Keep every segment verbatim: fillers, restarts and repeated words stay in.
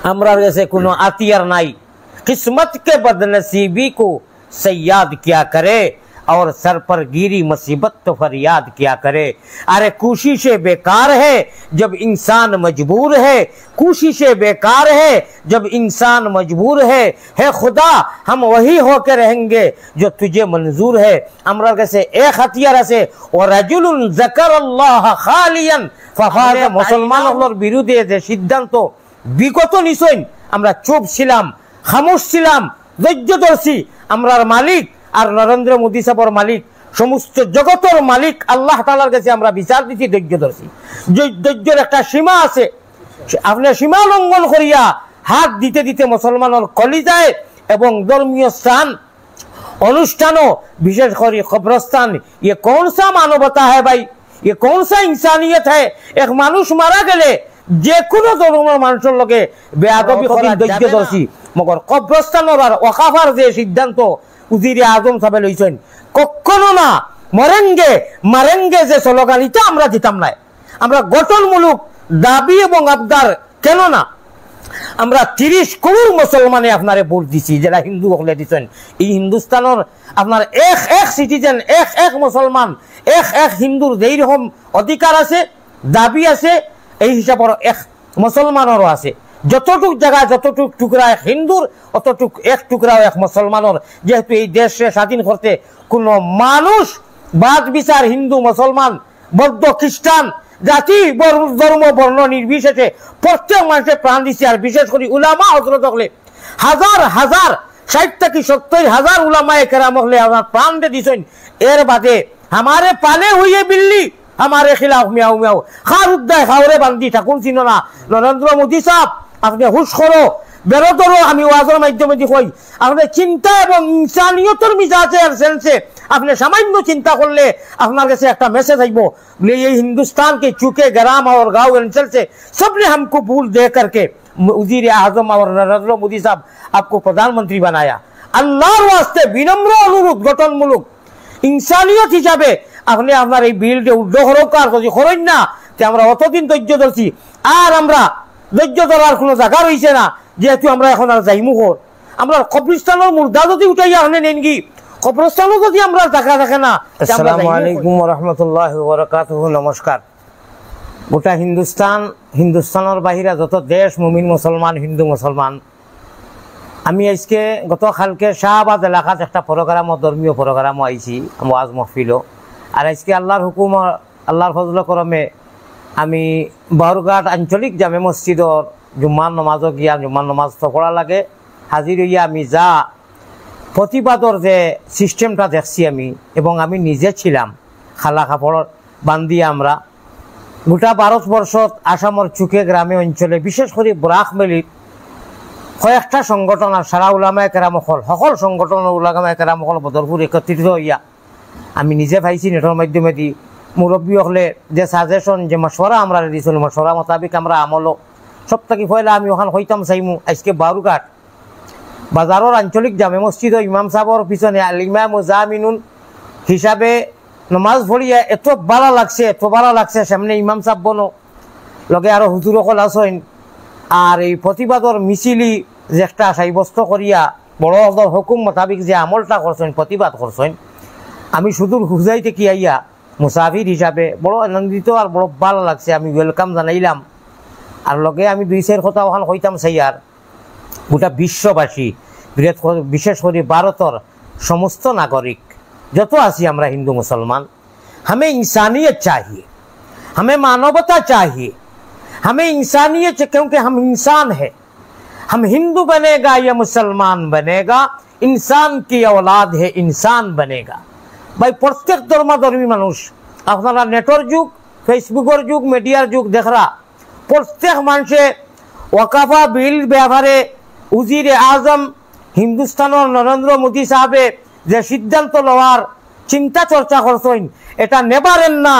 আমরার গেছে কোনো আতিয়ার নাই। किस्मत के बदनसीबी को सयाद क्या करे, और सर पर गिरी मुसीबत तो फरियाद क्या करे। अरे कोशिशें बेकार है जब इंसान मजबूर है, कोशिशें बेकार है जब इंसान मजबूर है। है खुदा, हम वही होके रहेंगे जो तुझे मंजूर है। আমরার গেছে এক হাতিয়ার আছে, ও রাজুলুন জাকারাল্লাহ খালিয়ান ফাফাজ। মুসলমান অকলর বিরুদ্ধে যে সিদ্ধান্ত বিগত নিছইন, আমরা চুপ ছিলাম, খামোশ ছিলাম, ধৈর্য ধরছি। আমরার মালিক আর নরেন্দ্র মোদী সাহেবর মালিক, সমস্ত জগতর মালিক আল্লাহ তাআলার গেছে আমরা বিচার দিছি, ধৈর্য ধরছি। ধৈ-, ধৈর্যর একটা সীমা আছে। আপনি সীমা লঙ্ঘন করিয়া হাত দিতে দিতে মুসলমানর কলিজায় এবং ধর্মীয় স্থান, অনুষ্ঠানও, বিশেষ করে কবরস্থান, ये कौन सा मानवता है भाई? ये कौन सा इंसानियत है? এক মানুষ মারা গেলে যে কোনো ধর্মর মানুষর লগে বেয়াদবি করা যাবে না। ধৈর্য ধরছি, মগর কবরস্থানর আর ওয়াকাফর যে সিদ্ধান্ত উজিরে আজম সাহেব লইছেন, কখনো না। মরেঙ্গে মারেঙ্গে যে স্লোগান, ইটা আমরা দিতাম না। আমরা গঠনমূলক দাবি এবং আবদার, কেননা আমরা তিরিশ করোড় মুসলমানে আপনারে ভোট দিছি, যারা হিন্দু হকলে দিছেন। এই হিন্দুস্তানর আপনার এক এক সিটিজেন, এক এক মুসলমান, এক এক হিন্দুর যেই রকম অধিকার আছে, দাবি আছে, এই হিসাবর এক মুসলমানরও আছে। যতটুক জায়গা, যতটুক টুকরা এক হিন্দুর, অতটুক এক টুকরাও এক মুসলমানর। যেহেতু এই দেশে স্বাধীন করতে কোনো মানুষ বাদ বিচার হিন্দু, মুসলমান, বৌদ্ধ, খ্রিস্টান, জাতি, বর-, ধর্ম, বর্ণ নির্বিশেষে প্রত্যেক মানুষে প্রাণ দিছে। আর বিশেষ করে উলামা হজরত হকলে হাজার হাজার, ষাট থাকি সত্তর হাজার উলামায়ে কেরাম হকলে আমার প্রাণ দে দিছেন। এর বাদে হামারে পালে হুয়ে বিল্লি, হামারে খিলাফ মিয়াও মিয়াও, খার উদ্দায় খাওরে বান্দি ঠাকুর চিনো না। নরেন্দ্র মোদী সাহেব, আপনি হুশ করো, বেরো ধরো। আমি ওয়াজর মাধ্যমে দি কই, আপনি চিন্তা এবং ইনসানিয়তর মিজাজে আর সেন্সে আপনি সামান্য চিন্তা করলে আপনার কাছে একটা মেসেজ আইব। बोले, ये हिंदुस्तान के चूके ग्राम और गांव अंचल से सबने हमको वोट दे करके वजीर आजम और नरेंद्र मोदी साहब आपको प्रधानमंत्री बनाया। আল্লাহর ওয়াস্তে বিনম্র অনুরোধ, গঠনমূলক ইনসানিয়ত হিসাবে আপনি আপনার এই বিলটা উইথড্র করউক্কা, আর যদি করইন না, তে আমরা অতদিন ধৈর্য ধরছি, আর আমরা ধৈর্য ধরার কোনো জায়গা রইছে না, যেহেতু আমরা এখন আর যাইমু কর। আমরা কবরস্থানর মুর্দা যদি উঠাইয়া আপনি নেনগি, কবরস্থানও যদি আমরা জায়গা থাকে না, তে আমরা আসসালামু যাইমু কই? আলাইকুম ওয়া রাহমাতুল্লাহি ওয়া বারাকাতুহু। নমস্কার। গোটা হিন্দুস্তান, হিন্দুস্তানর বাহিরা যত দেশ, মুমিন মুসলমান, হিন্দু মুসলমান, আমি আজকে গত কালকে শাহবাদ এলাকাত একটা প্রোগ্রামও, ধর্মীয় প্রোগ্রামও আইছি, ওয়াজ মহফিলও। আর আজকে আল্লাহর হুকুম, আল্লাহর ফজল করমে আমি বাউরঘাট আঞ্চলিক জামে মসজিদর জুম্মার নমাজও গিয়া, জুম্মার নমাজ তো পড়া লাগে, হাজির হইয়া আমি যা প্রতিবাদর যে সিস্টেমটা দেখছি আমি, এবং আমি নিজে ছিলাম, খালা কাপড় বান্ধিয়া আমরা গোটা ভারতবর্ষত আসামর চুকে গ্রামে অঞ্চলে, বিশেষ করে বরাক ভ্যালিত কয়েকটা সংগঠন আর সারা উলামায়ে কেরাম অকল, সকল সংগঠনর উলামায়ে কেরাম অকল বদরপুর একত্রিত হইয়া আমি নিজে পাইছি নেটর মাধ্যমে দি মুরব্বী অকলে যে সাজেশন, যে মশওয়ারা আমরা দিছিল, মশওয়ারা মোতাবিক আমরা আমলও। সব থাকি পয়লা আমি ওখান কইতাম চাইমু, আজকে বাউরঘাট বাজারর আঞ্চলিক জামে মসজিদর ইমাম সাহেবর পিছনে আল ইমাম জামিনুন হিসাবে নমাজ পড়িয়া এত ভালা লাগছে, এত ভালা লাগছে। সামনে ইমাম সাহেব বনো, লগে আরো হুজুর অকল আছইন। আর এই প্রতিবাদর মিছিলি যে একটা সাব্যস্ত করিয়া বড় অকলর হুকুম মোতাবিক যে আমলটা করছইন, প্রতিবাদ করছইন, আমি সুদূর হুজাই থাকি আইয়া মুসাফির হিসাবে বড় আনন্দিত আর বড় ভালা লাগছে। আমি ওয়েলকাম জানাইলাম। আর লগে আমি দুই চাইর কথা ওখান কইতাম চাইয়ার, গোটা বিশ্ববাসী, বিশেষ করে, বিশেষ করে ভারতর সমস্ত নাগরিক, যত আছি আমরা হিন্দু মুসলমান, हमें इंसानियत चाहिए, हमें मानवता चाहिए, हमें इंसानियत चाहिए, क्योंकि हम इंसान है। हम हिंदू बनेगा या मुसलमान बनेगा, इंसान की औलाद है, इंसान बनेगा। ভাই, প্রত্যেক ধর্মাধর্মী মানুষ, আপনারা নেটর যুগ, ফেসবুকর যুগ, মিডিয়ার যুগ দেখরা, প্রত্যেক মানুষে ওয়াকাফা বিল ব্যাপারে উজিরে আজম হিন্দুস্তানর নরেন্দ্র মোদী সাহেবে যে সিদ্ধান্ত লওয়ার চিন্তা চর্চা করছইন, এটা নেভার এন্ড না,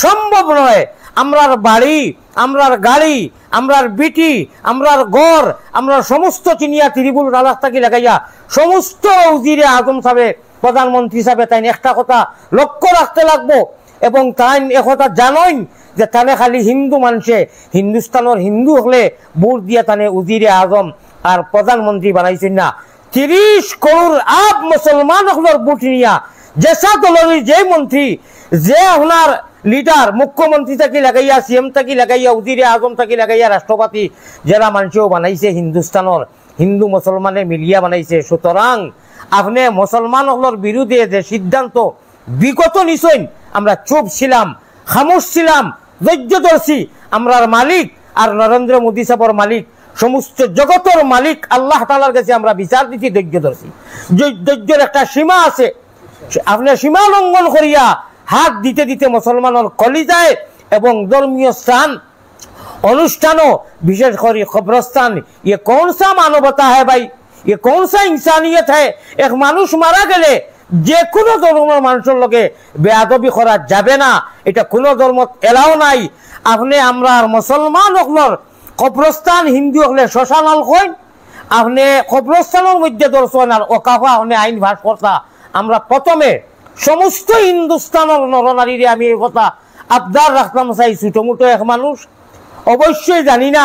সম্ভব নয়। আমরার বাড়ি, আমরার গাড়ি, আমরার বিটি, আমরার ঘর, আমরার সমস্ত চিনিয়া তিরিবুল রালাক থাকি লাগাইয়া সমস্ত উজিরে আজম সাহেবে, প্রধানমন্ত্রী সাহেবে তাইন একটা কথা লক্ষ্য রাখতে লাগবো, এবং তাইন একথা জানইন যে তানে খালি হিন্দু মানষে, হিন্দুস্তানর হিন্দু অকলে ভোট দিয়া তানে উজিরে আজম আর প্রধানমন্ত্রী বানাইছইন না। তিরিশ করোড় আপ মুসলমান অকলর ভোট নিয়া যেসা দলর যে মন্ত্রী, যে আপনার লিডার, মুখ্যমন্ত্রী থাকি লাগাইয়া, সিএম থাকি লাগাইয়া, উজিরে আজম থাকি লাগাইয়া, রাষ্ট্রপতি, যেরা মানষেও বানাইছে হিন্দুস্তানর হিন্দু মুসলমানে মিলিয়া বানাইছে। সুতরাং আপনে মুসলমান অকলর বিরুদ্ধে যে সিদ্ধান্ত বিগত নিছইন, আমরা চুপ ছিলাম, খামোশ ছিলাম, ধৈর্য ধরছি। আমরার মালিক আর নরেন্দ্র মোদী সাবর মালিক, সমস্ত জগতর মালিক আল্লাহ তাআলার গেছে আমরা বিচার দিছি, ধৈর্য ধরছি। ধৈ-, ধৈর্যর একটা সীমা আছে। আপনে সীমা লঙ্ঘন করিয়া হাত দিতে দিতে মুসলমানর কলিজায় এবং ধর্মীয় স্থান অনুষ্ঠানও, বিশেষ করি কবরস্থান, ইয়ে কোন সা মানবতা হ্যায় ভাই? ইয়ে কোন সা ইনসানিয়ত হ্যায়? এক মানুষ মারা গেলে যে কোনো ধর্মর মানুষর লগে বেয়াদবি করা যাবে না, এটা কোনো ধর্মত এলাও নাই। আপনে আমরার মুসলমান অকলর কবরস্থান হিন্দু অকলে শ্মশান অকল কইন, আপনে কবরস্থানর মধ্যে ধরছইন আর ওকাফা আপনে আইন পাশ করতা। আমরা প্রথমে সমস্ত হিন্দুস্তানর নরনারীরে আমি এই কথা আবদার রাখতাম চাই, ছোট মোটো এক মানুষ, অবশ্যই জানি না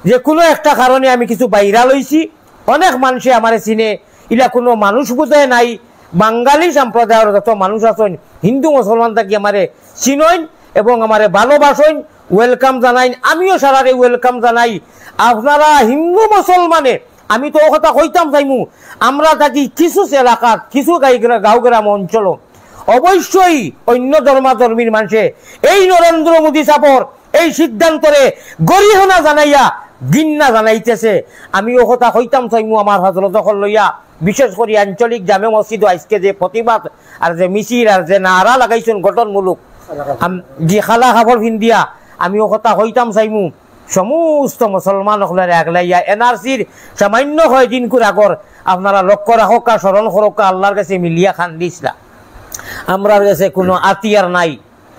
যে কোনো একটা কারণে আমি কিছু ভাইরাল অইছি, অনেক মানষে আমারে চিনে, ইলা কোনো মানুষ বুঝে নাই। বাঙালি সম্প্রদায়র যত মানুষ আছইন, হিন্দু মুসলমান থাকি আমারে চিনইন এবং আমারে ভালোবাসইন, ওয়েলকাম জানাইন, আমিও সারারে ওয়েলকাম জানাই। আপনারা হিন্দু মুসলমানে, আমি তো ও কথা কইতাম চাইমু, আমরা থাকি কিছু এলাকাত, কিছু গাই-, গাঁও গ্রাম অঞ্চল, অবশ্যই অন্য ধর্মাধর্মীর মানষে এই নরেন্দ্র মোদী সাবর এই সিদ্ধান্তরে গরিহনা জানাইয়া ঘিন্না জানাইতেছে। আমি ও কথা কইতাম চাইমু আমার হজরত অকল লইয়া, বিশেষ করি আঞ্চলিক জামে মসজিদও আইজকে যে প্রতিবাদ আর যে মিছিল আর যে নারা লাগাইছইন গঠনমূলক, আম-, যে কালা কাপড় ফিন্দিয়া, আমি ও কথা কইতাম চাইমু, সমস্ত মুসলমান অকলরে আগলাইয়া এনআরসির সামান্য কয়দিনকুর আগর আপনারা লক্ষ্য রাখউক্কা, স্মরণ করউক্কা, আল্লার গেছে মিলিয়া কান্দিছলা। আমরার গেছে কোনো আতিয়ার নাই।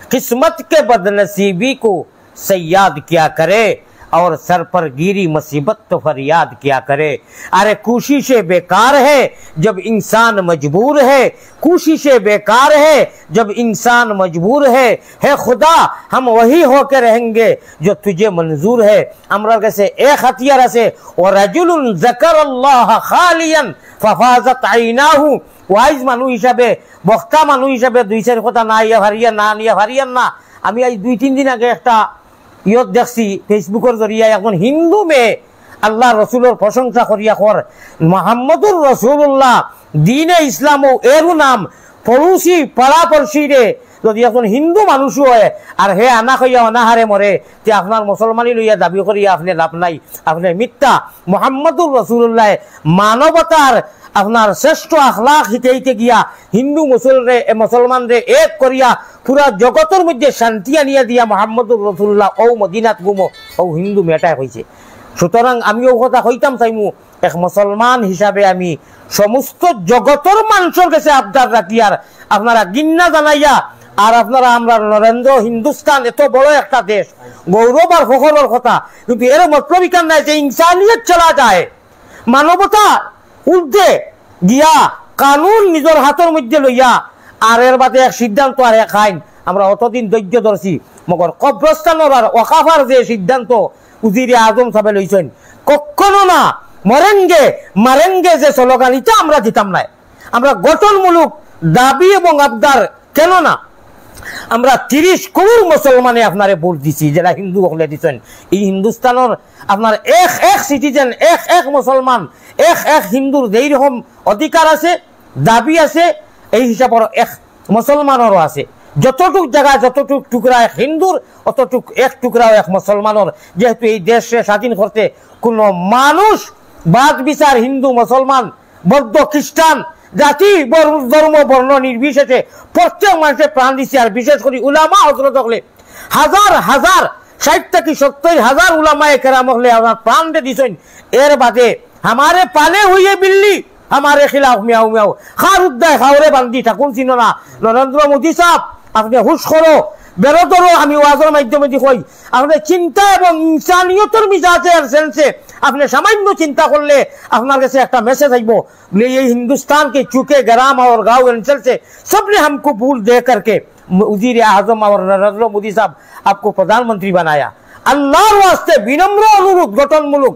किस्मत के बदनसीबी को सयाद क्या करे, और सर पर गिरी मुसीबत तो फरियाद क्या करे। अरे कोशिशें बेकार है जब इंसान मजबूर है, कोशिशें बेकार है जब इंसान मजबूर है। हे खुदा, हम वही होके रहेंगे जो तुझे मंजूर है। আমরার গেছে এক হাতিয়ার আছে, ورجل ذكر الله خاليا ففاضت عيناه। ওয়াইজ মানুষ হিসাবে, বক্তা মানুষ হিসাবে দুই চাইর কথা না আইয়া ফারিয়ার না, আনিয়া ফারিয়ার না। আমি আইজ দুই তিন দিন আগে একটা ইয়ত দেখছি, Facebook-অর জরিয়ায় একজন হিন্দু মেয়ে আল্লার রসুলর প্রশংসা করিয়া কর, "মোহাম্মদুর রসুলুল্লাহ, দ্বীনে ইসলামও এরও নাম, পড়শি পাড়া-পড়শিরে যদি একজন হিন্দু মানুষও অয়, আর হে আনা খাইয়া অনাহারে মরে, তে আপনার মুসলমানি লইয়া দাবি করিয়া আপনে লাভ নাই, আপনে মিথ্যা।" মোহাম্মদুর রসুলুল্লাহ মানবতার আপনার শ্রেষ্ঠ আখলাক হিকাইতে গিয়া হিন্দু মুসলরে-, এ, মুসলমানরে এক করিয়া পুরা জগতর মধ্যে শান্তি আনিয়া দিয়া মোহাম্মদুর রসুলুল্লাহ অউ মদিনাত গুমো অউ হিন্দু মেয়েটায় কইছে। সুতরাং আমি অউ কথা কইতাম চাইমু, এক মুসলমান হিসাবে আমি সমস্ত জগতর মানষর গেছে আবদার রাখিয়ার, আপনারা ঘিন্না জানাইয়া, আর আপনারা আমরার নরেন্দ্র হিন্দুস্তান এত বড় একটা দেশ, গৌরব আর ফখরর কথা, কিন্তু এর মতলব ইখান নায় যে ইনসানিয়ত চলা যায়, মানবতা ঊর্ধ্বে গিয়া কানুন নিজর হাতর মধ্যে লইয়া আর এর বাদে এক সিদ্ধান্ত আর এক আইন। আমরা অতদিন ধৈর্য ধরছি, মগর কবরস্থানর আর ওকাফর যে সিদ্ধান্ত উজিরে আজম সাবে লইছইন, কখনো না, মরেঙ্গে মারেঙ্গে যে স্লোগান, ইটা আমরা দিতাম নায়। আমরা গঠনমূলক দাবি এবং আবদার, কেননা আমরা তিরিশ করোড় মুসলমানে আপনারে ভোট দিছি, যেরা হিন্দু অকলে দিছইন। এই হিন্দুস্তানর আপনার এক এক সিটিজেন, এক এক মুসলমান, এক এক হিন্দুর যেই রকম অধিকার আছে, দাবি আছে, এই হিসাবর এক মুসলমানরও আছে। যতটুক জাগা, যতটুক টুকরা এক হিন্দুর, অতটুক এক টুকরাও এক মুসলমানর। যেহেতু এই দেশরে স্বাধীন করতে কোনো মানুষ বাদ বিচার হিন্দু মুসলমান বৌদ্ধ খ্রিস্টান, জাতি, বর-, ধর্ম, বর্ণ নির্বিশেষে প্রত্যেক মানষে প্রাণ দিছে। আর বিশেষ করি উলামা হজরত অকলে হাজার হাজার, ষাইট থাকি সত্তইর হাজার উলামায়ে কেরাম অকলে আমার প্রাণ দে দিছইন। এর বাদে হামারে পালে হুয়ে বিল্লি, হামারে খিলাফ মিয়াও মিয়াও, খার উদ্দায় খাওরে বান্দি ঠাকুর চিনো না। নরেন্দ্র মোদী সাব, আপনে হুশ করো, বেরোদরও আমি ওয়াজর মাধ্যমে দি কই, আপনি চিন্তা এবং ইনসানিয়তর মিজাজে আর সেন্সে আপনি সামান্য চিন্তা করলে আপনার কাছে একটা মেসেজ আইব যে এই हिंदुस्तान के चूके ग्राम और गांव एनसेल से सबने हमको वोट दे करके वजीर आजम और नरेंद्र मोदी साहब आपको प्रधानमंत्री बनाया। আল্লাহর ওয়াস্তে বিনম্র অনুরোধ, গঠনমূলক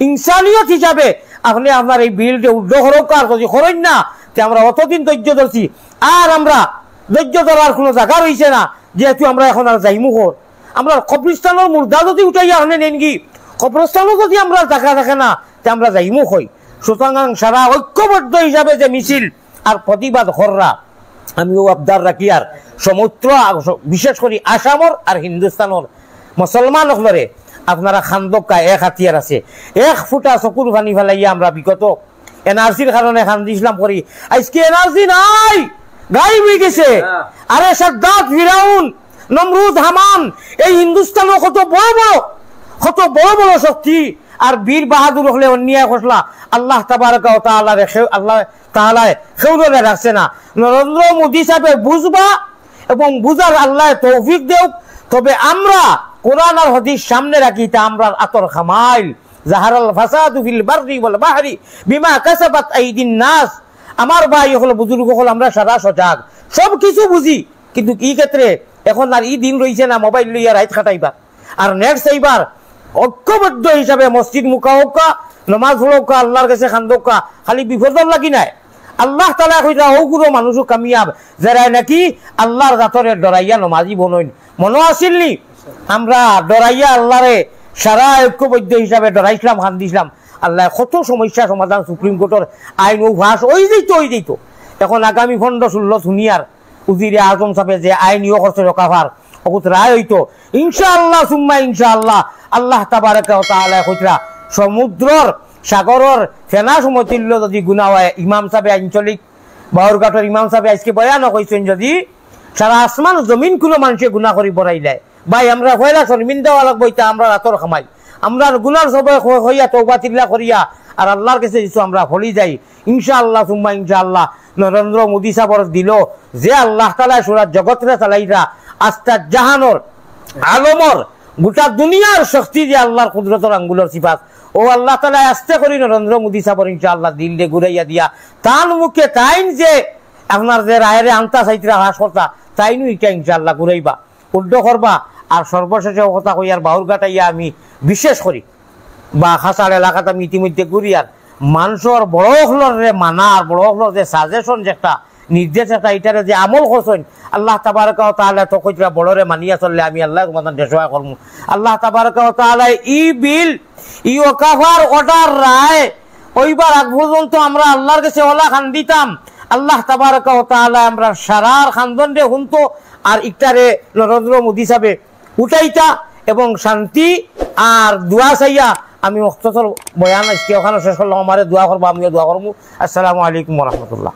ইনসানিয়ত হিসাবে আপনি আপনার এই বিলটা উইথড্র করউক্কা, আর যদি করইন না, তে আমরা অতদিন ধৈর্য ধরছি, আর আমরা ধৈর্য ধরার কোনো জায়গা রইছে না, যেহেতু আমরা এখন আর যাইমু কই। আমরা কবরস্থানর মুর্দা যদি উঠাইয়া আপনি নেনগি, কবরস্থানও যদি আমরা জায়গা থাকে না, তে আমরা যাইমু কই। সুতরাং সারা ঐক্যবদ্ধ হিসাবে যে মিছিল আর প্রতিবাদ কররা, আমিও আবদার রাখি আর সমুদ্র, বিশেষ করি আসামর আর হিন্দুস্তানর মুসলমান অকলরে, আপনারা খান্দক্কা, এক হাতিয়ার আছে, এক ফুটা চকুর পানি ফালাইয়া আমরা বিগত এনআরসির কারণে খান্দিছিলাম করি, আজকে এনআরসি নাই, গায়েব হয়ে গেছে। আরে সাদ্দাত, ফিরাউন, নমরুদ, হামান, এই হিন্দুস্তানও কত বড় বড়, কত বড় বড় শক্তি আর বীর বাহাদুর অকলে অন্যায় করলা, আল্লাহ তাবারাকা ওয়া তাআলারে কেউ, আল্লাহ তাআলায় কেউরে রাখছে না। নরেন্দ্র মোদি সাহেবে বুঝবা এবং বুঝার আল্লাহ তৌফিক দেউক। তবে আমরা কোরআন আর হাদিস সামনে রাখি, তা আমরার আতর কামাইল। জাহারাল ফাসাদু ফিল বাররি ওয়াল বাহরি বিমা কাসাবাত আইদিন নাস। আমার ভাই অকল, বুজুর্গ অকল, আমরা সারা সজাগ, সব কিছু বুঝি, কিন্তু কি ক্ষেত্রে এখন আর ই দিন রইছে না মোবাইল লইয়া রাইত কাটাইবা। আর নেট চাইবার ঐক্যবদ্ধ হিসাবে মসজিদ মুখা হউক্কা, নমাজ পড়উক্কা, আল্লাহর কাছে খান্দউক্কা, খালি বিপদর লাগি নায়। আল্লাহ তাআলা কইরা, "অগুলো মানুষও কামিয়াব, যারা নাকি আল্লাহর জাতরে ডরাইয়া নমাজি বনইন।" মনো আছিল নি? আমরা ডরাইয়া আল্লাহরে সারা ঐক্যবদ্ধ হিসাবে ডরাইছিলাম, খান্দিছিলাম। আল্লাহ কত সমস্যা সমাধান, সুপ্রিম কোর্টর আইন ও পাস ওই যাইতো, ওই যাইতো। এখন আগামী পনেরো ষোলো শুনিয়ার উজিরে আজম সাহেবে যে আইন ইয়ে করছে রোকাফার, অগুত রায় হইতো। ইনশাআল্লাহ, সুম্মা ইনশাআল্লাহ, আল্লাহ তাবারাকা ওয়া তাআলা কইতরা, সমুদ্রর, সাগরর ফেনা সমতুল্য যদি গুনাহ হয়, ইমাম সাহেবে আঞ্চলিক বাউরঘাটর ইমাম সাহেবে আজকে বয়ানও কইছেন, যদি সারা আসমান জমিন কোনো মানুষে গুনাহ করি বড়াইলায়, ভাই, আমরা পয়লা শর্মিন্দা হওয়া লাগবো, এটা আমরা রাতর খামাই। আমরা গুনার সবাই হ-, হইয়া তওবা তিল্লা করিয়া আর আল্লাহর কাছে কিছু আমরা ফলি যাই। ইনশাআল্লাহ, সুম্মা ইনশাআল্লাহ, নরেন্দ্র মোদি সাহেবর দিল যে আল্লাহ তাআলা সুরা জগতরে চালাইরা, আস্তা জাহানর আলমর গোটা দুনিয়ার শক্তি যে আল্লাহর কুদরতর আঙ্গুলর সিফাত, ও আল্লাহ তাআলা আস্তে করি নরেন্দ্র মোদি সাহেবর ইনশাআল্লাহ দিল দে ঘুরাইয়া দিয়া তান মুখে তাইন যে আপনার যে রায়রে আনতা চাইতরা হাস কথা, তাইনও ইটা ইনশাআল্লাহ ঘুরাইবা, উড্ড করবা। আর সর্বশেষে কথা কই, আর বাউরঘাট আইয়া আমি বিশেষ করি বা খাসার এলাকাত আমি ইতিমধ্যে ঘুরি, আর মানষর বড় অকলরে মানা আর বড় অকলর যে সাজেশন, যে একটা নির্দেশ, একটা ইটারে যে আমল করছইন, আল্লাহ তাবারাকা ওয়া তাআলা তো কইতরা বড়রে মানিয়া চললে আমি আল্লাহ তোমাদের দেশওয়া করমু। আল্লাহ তাবারাকা ওয়া তাআলা ই বিল, ই ওকাফার অর্ডার রায় ওইবার আগ পর্যন্ত আমরা আল্লাহর কাছে ওলা খান্দিতাম। আল্লাহ তাবারাকা ওয়া তাআলা আমরা সারার খান্দনরে হুনতো আর ইকটারে নরেন্দ্র মোদি সাহেবে উঠাইতা এবং শান্তি আর দোয়া চাইয়া আমি মুখতসর বয়ান আজকে ওখানে শেষ করলাম। আমারে দোয়া করবা, আমিও দোয়া করমু। আসসালামু আলাইকুম ওয়া রাহমাতুল্লাহ।